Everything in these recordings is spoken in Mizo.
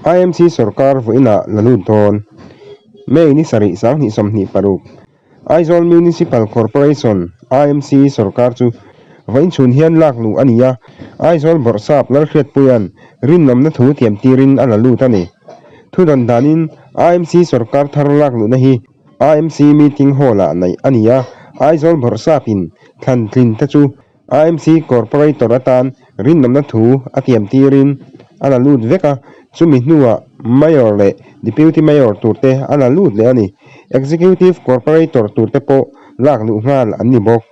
IMC sorkar vawiinah la lut dawn. May ni sarih 2026, Aizawl Municipal Corporation, IMC, sorkar chu vawiin chhun hian lak luh a ni a, Aizawl Bawrhsap Lalhriatpuia'n rinawmna thu tiam tirin a la lut a ni. Thudawn danin IMC sorkar thar lak luhna hi IMC meeting hall-ah neih a ni a, Aizawl Bawrhsapin thlan tlin te chu IMC Corporator atan rinawmna thu a tiam tirin a la lut vek a, chumi hnuah Mayor leh Deputy Mayor turte a la lut leh a ni. Executive Corporator turte pawh lak luh nghal an ni bawk.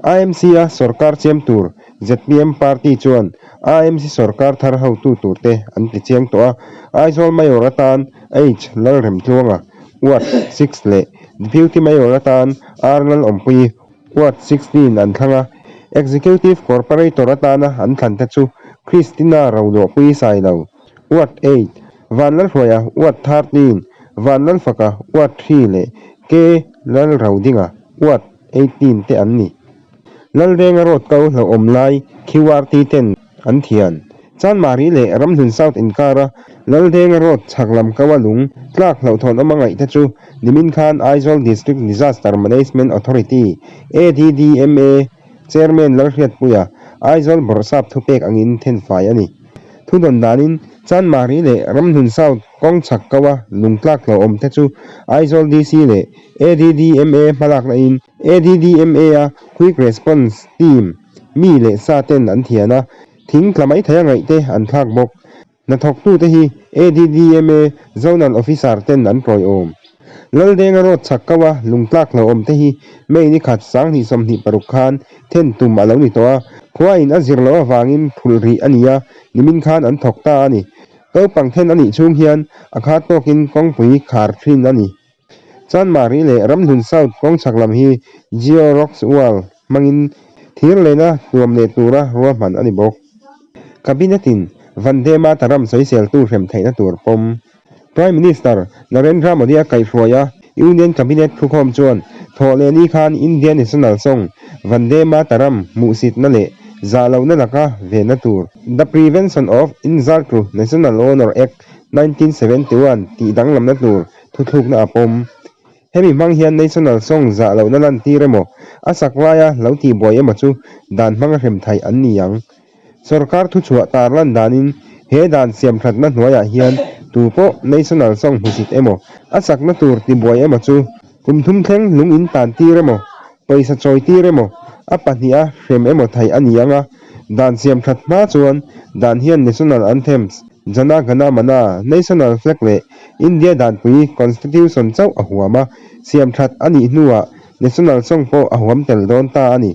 IMC-a sorkar chiam tur zpm party chuan IMC sorkar thar hotu turte an ti chiang tawh a, Aizawl Mayor atan H Lalremtluanga, Ward 6 leh Deputy Mayor atan R Lalawmpuii, Ward 16 an thlang a, Executive Corporator atana an thlan te chu Christina Roduahpui Sailo, Ward 8, Vanlalhruaia, Ward 13, Vanlalfaka, Ward 3 leh K Lalrodinga, Ward 18 te an ni. Lalrenga Road ko hlauhawm lai QRT ten an thian. Chanmari leh Ramhlun South inkara Laldenga Road chhak lam ko a lung tlak hlauhthawn awm a ngaih te chu nimin khan Aizawl District Disaster Management Authority, ADDMA, Chairman Lalhriatpuia, Aizawl Bawrhsap thupek angin thenfai a ni. Thudawn danin Chanmari leh Ramhlun South kawng chhak ko a lung tlak hlauhawm te chu Aizawl DC leh ADDMA hmalakna in ADDMA a Quick Response Team mi leh sa ten an thian a, thing tla mai thei a ngaih te an thlak bawk. Hnathawktute hi ADDMA Zonal Officer ten an tawiawm. Laldenga Road chhak ko a lungtlak hlauhawm te hi May ni khat 2026 khan then tum a lo ni tawh a, khua in a zir loh avangin phulh rih a ni a, nimin khan an thawk ta a ni. Naupang then a nih chhung hian a khat tawkin kawngpui khar thin a ni. Chanmari leh Ramhlun South kawng chhak lam hi Geo Rocks Wall hmangin thir lena tuam leh tura ruahman a ni bawk. Cabinet-in Vande Mataram sawiseltu hrem theihna tur pawm. Prime Minister Narendra Modi-a kaihhruai a Union Cabinet thukhawm chuan thawh leh ni khan India National Song Vande Mataram hmuhsitna leh zah lohna laka venna tur The Prevention of Insult to National Honour Act 1971 tih danglamna tur Thuthlukna a pawm. Hemi hmang hian National Song zah lohna lantir emaw, a sak laia lo tihbuai emaw chu dan hmanga hrem thaih an ni ang. Sorkar thuchhuah tarlan danin he dan siamthatna hnuaiah hian tu pawh National Song hmusit emaw, a sakna tur tibuai emaw chu kum thum thleng lung in tan tir emaw, pawisa chawi tir emaw, a pahniha hrem emaw thaih a ni ang a, dan siamthat hma chuan dan hian National Anthems, Jana Gana Mana, National Flag leh India danpui Constitution chauh a huam a, siam that a nih hnuah National Song pawh a huam tel dawn ta a ni.